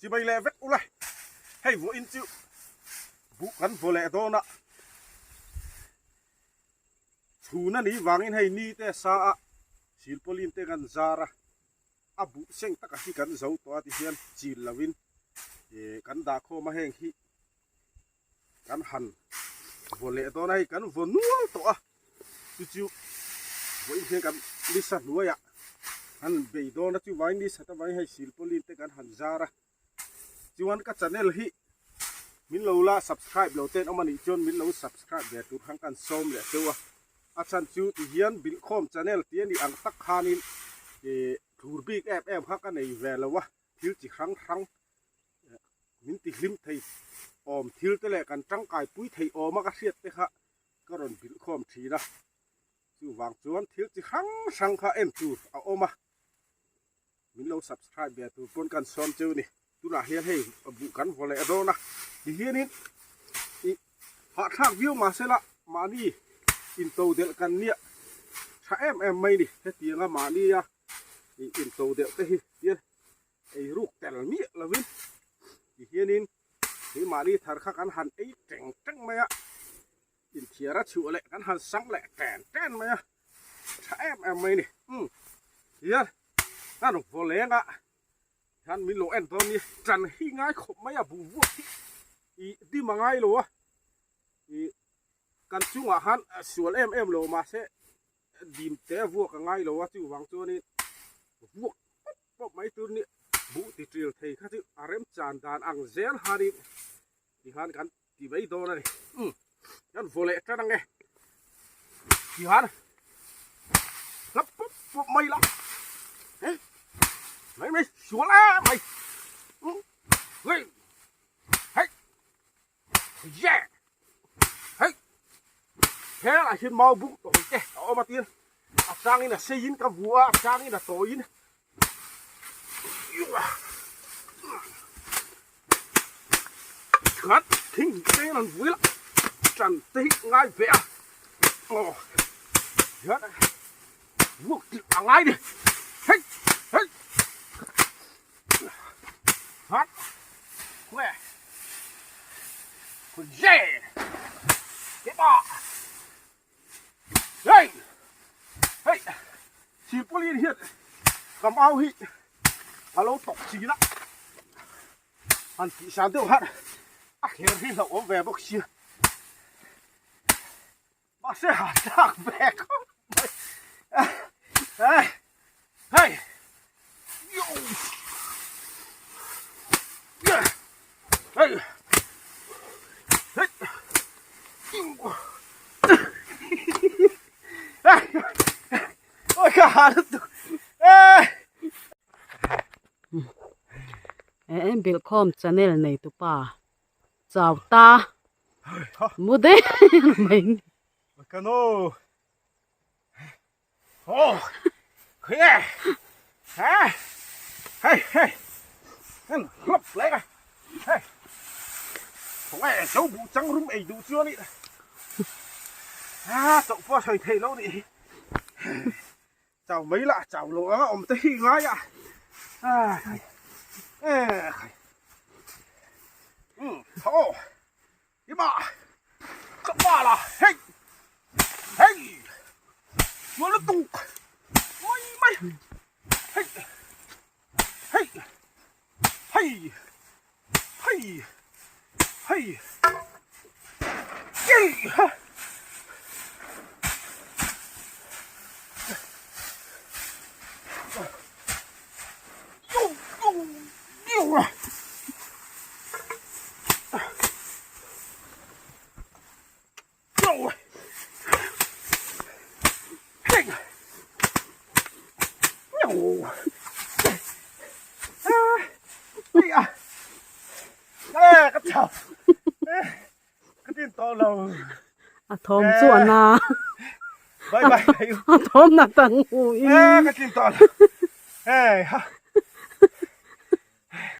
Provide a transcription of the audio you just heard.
Chibai leh vek ula, hei vawiin chu buh kan vaw leh dawn a, chhun a nih vangin hei ni te sa a, silpawlin te kan zar a, a buh seng taka hi kan zo tawh a tihian chil lovin kan dah khawm a heng hi kan han vaw leh dawn a hei kan vaw nual tawh a chu chu vawiin hian kan nisa hnuaiah han bei dawn a chuvangin nisa te vangin hei silpawlin te kan han zar a chuan ka channel hi min lo la subscribe lo ten awm anih chuan min lo subscribe ve tur khan kan sawm leh cheu a a chhan chu tihian bilhkhawm channel tih anih ang tak khanin ih thur bik em em kha ka nei ve lo a thil chi hrang hrang min ti hlim thei awm thil te leh kan tangkai pui thei awm a ka hriat te kha ka rawn bilh khawm thin a chuvang chuan thil chi hrang hrang kha en tur a awm a min lo subscribe ve tur pawn kan sawm cheu ni tunah hian hei buh kan vaw leh dawn a tihianin ih hahthlak viau mahsela mahni into delh kan nia tha em em mai ni hetianga mahnia ih into delh te hi tian Ei ruk tel miah lovin tihianin keimahni thar kha kan han ei teng teng mai a, inthiar a chhuah leh kan han sang leh ten ten mai a, tha em em mai a ni. Umm tihian kan vaw leng a hian min lo en dawn ni tan hi ngai khawp mai a buh vuak hi ih dim a ngai lo a ih kan chungah khan sual em em lo mahse dim te vuak a ngai lo a chuvang chuanin vuak pawp pawp mai tur ni buh ti ṭil thei kha chu a remchan dan ang zel hanin tihan kan ti mai dawn a ni umm kan vaw leh tan ang e tihan hlap pawp pawp mai la eh mai mai sual em mai umm hei hei Yeah! Hei! Helaiah hian mau buk tawi te a awm a tin a changin a seiin ka vua a, a changin a tawiin khat thing te an vui la tan te hi ngai ve a aw hian vuak tih a ngai ni hei hei Hot. Khue. Khue dê. Cái bọ. Hey. Hey. Silpauline hian kam au hi a lo tawk chin a. Han tih san deuh han a thler hi hlauhawm ve bawk sia. Mahse ha tlak ve khawp mai. Hey. Hey. Yo. Yeah. Hey. Hey. Ôi ka ha lutuk. Eh. Eh, bilkhawm channel nei tupa. Chau ta. Mu deuh mai ni. Kano. Oh. Khe. Ha. Hey hey. Kan hlap le ka. Hey. Thong ai zo bu chang rum ei du chu ani. Ha chau pa soi thei lo ni. Chau mai la chau lo anga awm te hi ngai a. Ai. Eh. Um, tho. Ima. Ka pa la. Hey. Hey. Nó nó tung. Mai mai. Hey. Hey. Hey. Hey. Hey. Hey. Yo yo yo. Yo. Hey. Yo. Ah. Ah. Eh, ka chau. Eh, ka tin tawh lo. A thawm chu a na. Bye bye. A thawm na tang hu in. Eh, ka tin tawh lo. Eh, ha.